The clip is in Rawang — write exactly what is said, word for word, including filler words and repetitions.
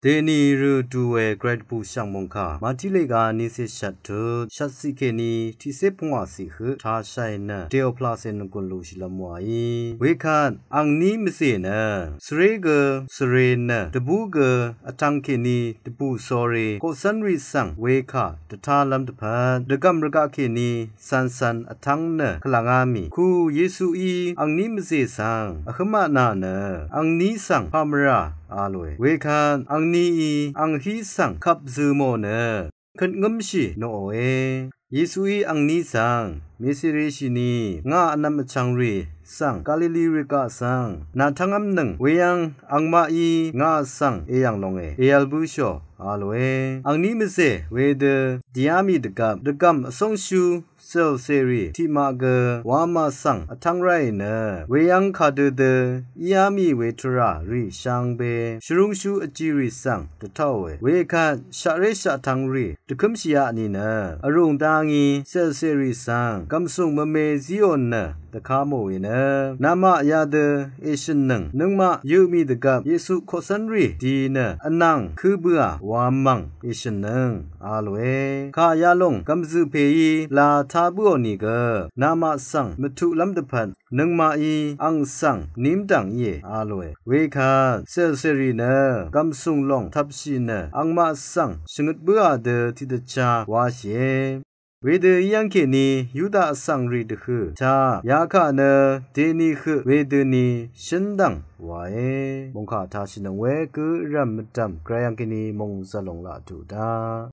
Dèní rø du we gvray dvbù shv̀ng mòngkà Màtí lèga nícé shvt tut shvt ciq kèní tiqcé pvngwà ciq høq tashàì nø dèò pvlacè nvgùn luqshìlv́m wàí. Wekvt angní mvcè nø svré gø svre nø dvbú gø vtvng kèní dvbù sórí koqcv́nrì svng wekà dvtálv́m dvpvt dvgv̀m rvgaq kèní cv̄ncv̄n vtv́ng nø kvlv̀ngá mì ku Yesuí angní mvcè svng vhǿmá nà nø angní svng pà mvrà a lòe. Wekvt angníí ang vhí svng kvp zø̀ mò nø køt ngǿmshì noqòe. Yesuí angní svng mèsvreshìni ngà vnvm vchv̀ngrì svng Galili rvgaq svng nà tv́ngv́mnøng weyv́ng angmaqí ngà svng èyv̀ng longe èvl bǿshò a lòe. Angní mvcè wedø dìá mì dvgvp dvgv̀m vsóngshú cèlcèrì tiqmaq gø wamà svng vtv́ng ráì nø weyv́ng kadø dø íá mì we tvrà rì shvngbe shvrúngshú vjirì svng dvtáòe. Wekvt shaqré shaqtvngrì dvkǿmshìá nìnø vrùng dá ngí cèlcèrì svng gv̀msùng mvme zíò nø dvká mò we nø namaq yadø èshø̀nnøng nøngmaq yø mì dvgvp Yesu koqcv́nrì di nø vnàng kǿ bǿà wamv̀ng èshø̀nnøng a lòe. Kà yalòng gv̀mzø̀ pèí lā tá bǿò nìgø namaq svng mvtuqlv́m dvpvt nøngmaqí ang svng nímdv̀ng íe a lòe. Wekvt cèlcèrì nø gv̀msùng lòng tvpshì nø angmaq svng shvngøt bǿà dø tiqdvchá wáshìe. Wedø í yv́ng kèní Yuda vsv̀ngrì dvhø̀ taq yakaq nø dèní høq wedøni shǿndv̀ng wàe. Mòngkà tashìnøng we gø vrv̀m mvdv̀m gvray yv́ng kèní mòngzv̀l lòng laq tuq dá